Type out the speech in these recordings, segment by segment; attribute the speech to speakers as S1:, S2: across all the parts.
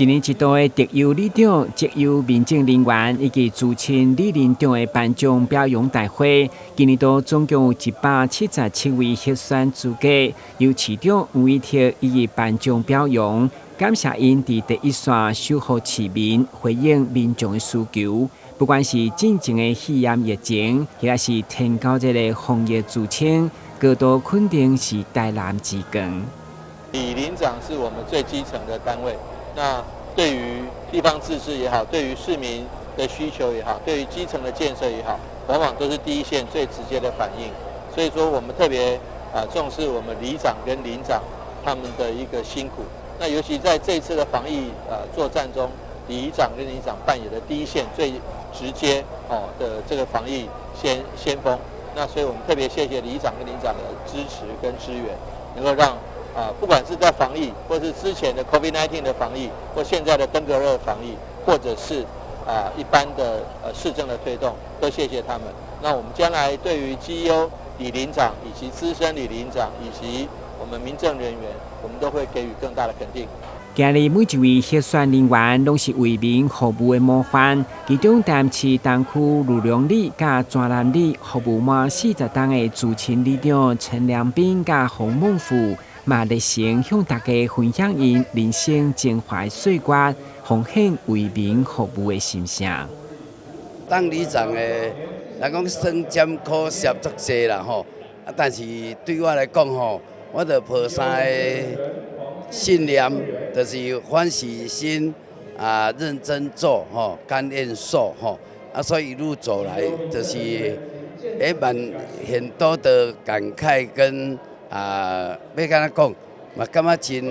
S1: 一年一度的特優里長、績優民政人員以及資深里鄰長的頒獎表揚大會，今年度總共有177位獲選資格，由市長黃偉哲一一頒獎表揚，感謝𪜶佇第一線守護市民，回應民眾的需求。不管是進前的肺炎疫情，抑是天狗節的防疫自清，高度肯定是台南之光。
S2: 里鄰長是我們最基層的單位。那對於地方自治也好，對於市民的需求也好，對於基層的建設也好，往往都是第一線最直接的反應。所以說，我們特別啊重視我們里長跟鄰長他們的一個辛苦。那尤其在這次的防疫作戰中，里長跟鄰長扮演的第一線最直接哦的這個防疫先鋒。那所以我們特別謝謝里長跟鄰長的支持跟支援，能夠讓啊，不管是在防疫，或是之前的 COVID-19 的防疫，或現在的登革熱防疫，或者是啊一般的市政的推動，都謝謝他們。那我們將來對於績優里鄰長以及資深里鄰長以及我們民政人員，我們都會給予更大的肯定。
S1: 今日每一位獲選人員攏是為民服務的模範，其中台南市東區呂龍里佮泉南里服務滿40冬的資深里長陳良斌佮洪孟富，嘛熱誠向大家分享𪜶人生精華歲月，奉獻為民服務的心聲。
S3: 當里長的，人講酸甜苦澀足濟啦吼，啊，但是對我來講吼，我就抱三个信念，就是歡喜心啊，認真做吼，甘願受吼，啊，所以一路走來，就是也蠻很多的感慨跟啊，欲按怎講，嘛感覺真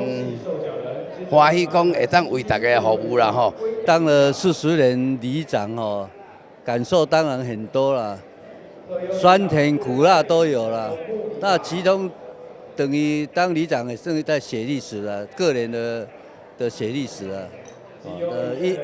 S3: 歡喜，講會當為大家服務啦吼。
S4: 當了40年里長哦，感受當然很多啦，酸甜苦辣都有啦。那其中等於當里長也是在寫歷史啦，個人的寫歷史啊。一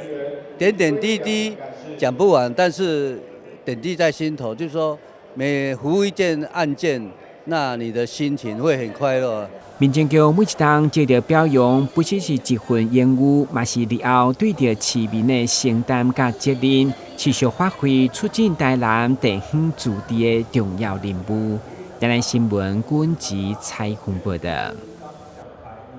S4: 點點滴滴講不完，但是點滴在心頭，就是說每服務一件案件，那你的心情會很快樂。
S1: 民政局每一冬接著表揚，不只是一份榮譽，嘛是日後對著市民的承擔佮責任，持續發揮促進台南地方自治的重要任務。台南新聞軍籍採訪報道。